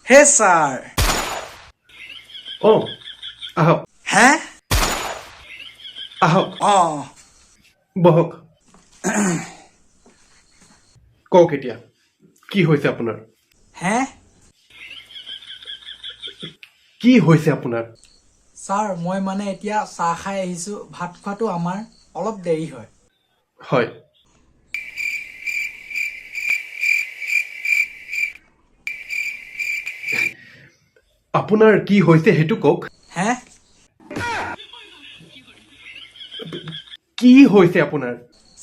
হে ছাৰ। অঁ, আহক। হে? আহক। অঁ। বহক। কওক, এতিয়া কি হৈছে আপোনাৰ? হে? কি হৈছে আপোনাৰ? ছাৰ, মই মানে এতিয়া চাহ খাই আহিছোঁ। ভাত খোৱাটো আমাৰ অলপ দেৰি হয়। হয়। আপোনাৰ কি হৈছে সেইটো কওক। হে? কি হৈছে আপোনাৰ?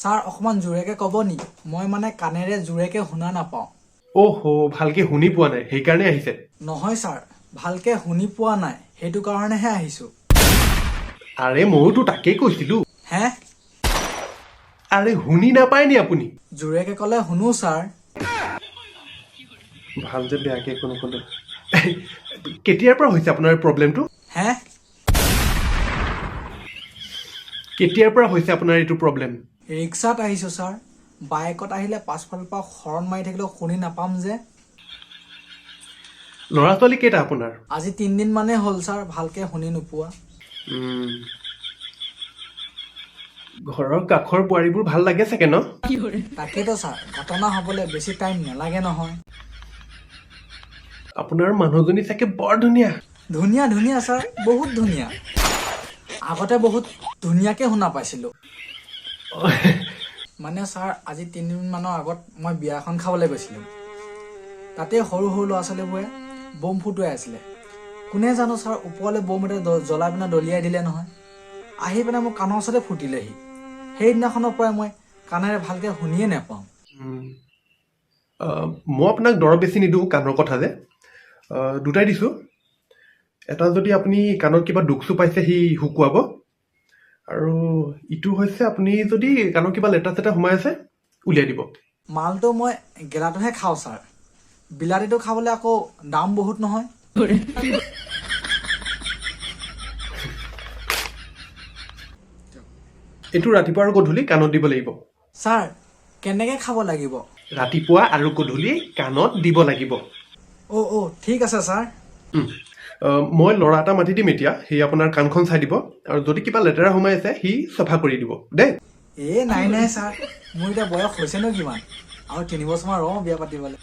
ছাৰ, অকণমান জোৰেকৈ ক'ব নি? মই মানে কাণেৰে জোৰেকৈ শুনা নাপাওঁ। অহ, ভালকে শুনি পোৱা নাই, সেইকাৰণে আহিছে? নহয় ছাৰ, ভালকৈ শুনি পোৱা নাই, সেইটো কাৰণেহে আহিছোঁ। আৰে, ময়োতো তাকেই কৈছিলো। হে? আৰে, শুনি নাপায় নি আপুনি? জোৰেকৈ ক'লে শুনো ছাৰ। ভাল যে বেয়াকে একো নক'লো। কেতিয়াৰ পৰা হৈছে আপোনাৰ প্ৰব্লেমটো? হে? কেতিয়াৰ পৰা হৈছে আপোনাৰ এইটো প্ৰব্লেম? ৰিক্সাত আহিছোঁ ছাৰ। বাইকত আহিলে পাছফালৰ পৰা হৰ্ণ মাৰি থাকিলেও শুনি নাপাম যে। ল'ৰা ছোৱালী কেইটা আপোনাৰ? আজি 3 দিন মানেই হ'ল ছাৰ, ভালকৈ শুনি নোপোৱা। ঘৰৰ কাষৰ বোৱাৰীবোৰ ভাল লাগে চাগে ন? তাকেতো ছাৰ, ঘটনা হ'বলৈ বেছি টাইম নালাগে নহয়। আপোনাৰ মানুহজনী চাগে বৰ ধুনীয়া। ধুনীয়া, ধুনীয়া ছাৰ, বহুত ধুনীয়া। আগতে বহুত ধুনীয়াকৈ শুনা পাইছিলোঁ। মানে ছাৰ, আজি 3 দিনমানৰ আগত মই বিয়া এখন খাবলৈ গৈছিলোঁ। তাতে সৰু সৰু ল'ৰা ছোৱালীবোৰে বম ফুটুৱাই আছিলে। কোনে জানো ছাৰ, ওপৰলৈ বম এটা জ্বলাই পিনে দলিয়াই দিলে নহয়, আহি পিনে মোৰ কাণৰ ওচৰতে ফুটিলেহি। সেইদিনাখনৰ পৰাই মই কাণেৰে ভালকৈ শুনিয়ে নাপাওঁ। মই আপোনাক দৰৱ বেছি নিদিওঁ কাণৰ কথা যে। দুটাই দিছোঁ। এটা যদি আপুনি কাণত কিবা দুখ চুখ পাইছে, সি শুকুৱাব আৰু ইটো হৈছে আপুনি যদি কাণত কিবা লেতেৰা চেতেৰা সোমাই আছে, উলিয়াই দিব। মালটো মই গেলাটোহে খাওঁ ছাৰ। বিলাতীটো খাবলৈ আকৌ দাম বহুত নহয়। এইটো ৰাতিপুৱা আৰু গধূলি কাণত দিব লাগিব। ছাৰ, কেনেকৈ খাব লাগিব? ৰাতিপুৱা আৰু গধূলি কাণত দিব লাগিব। অ' অ', ঠিক আছে ছাৰ। মই ল'ৰা এটা মাতি দিম এতিয়া, সি আপোনাৰ কাণখন চাই দিব আৰু যদি কিবা লেতেৰা সোমাই আছে, সি চফা কৰি দিব দেই। এই নাই নাই ছাৰ, মোৰ এতিয়া বয়স হৈছে ন কিমান? আৰু 3 বছৰমান ৰওঁ বিয়া পাতিবলৈ।